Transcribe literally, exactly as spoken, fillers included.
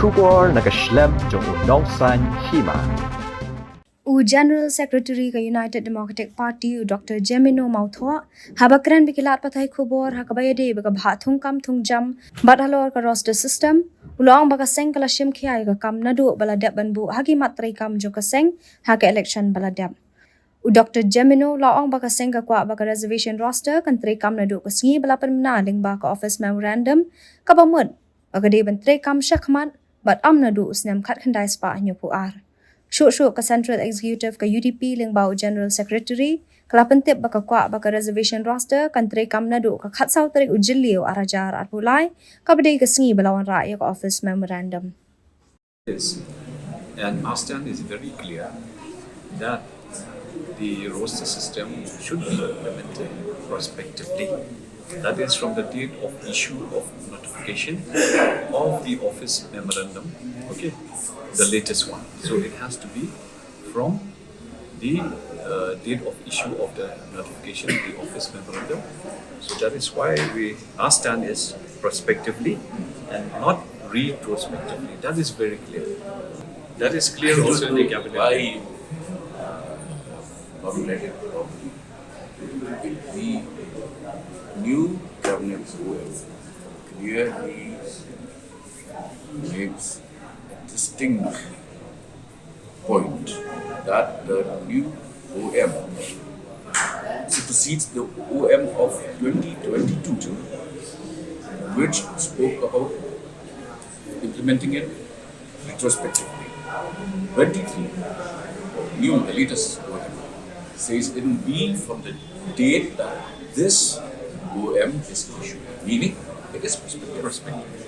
Khubor na ka shlem jong u nongsan hima. U General Secretary ka United Democratic Party, u Doctor Jemino Mawthoh, haba kren bad ki lad pathai khubor ha kaba ïadei bad ka bhah thungkam thungjam bad halor ka roster system, u la ong ba ka seng ka la shim khia ïa ka kam naduh ba la dep ban buh ha ki mat treikam jong ka seng ha ka election ba la dep. U Doctor Jemino u la ong ba ka seng ka kwah ba ka reservation roster kan treikam naduh ka sngi ba la pynbna lyngba ka office memorandum, kaba mut ba ka dei ban treikam shakhmat bad ym naduh u snem khatkhyndai spah hynñiewphew ar. Shuh shuh ka Central Executive ka U D P lyngba u General Secretary ka la pyntip ba ka kwah ba ka reservation roster kan treikam naduh ka khatsaw tarik u Jylliew arhajar arphew lai, kaba dei ka sngi ba la wanrah ïa ka office memorandum. Yes. And our stand is very clear that the roster system should be implemented prospectively. That is from the date of issue of notification of the office memorandum, okay, the latest one. So it has to be from the uh, date of issue of the notification, the office memorandum. So that is why we our stand is prospectively and not retrospectively. That is very clear. That is clear also in the cabinet. Why uh, not let it properly? The new cabinet O M clearly makes a distinct point that the new O M supersedes the O M of twenty twenty-two, which spoke about implementing it retrospectively. twenty-three, new, the latest O M, says it will be from the date that this O M is issued, meaning it is prospective.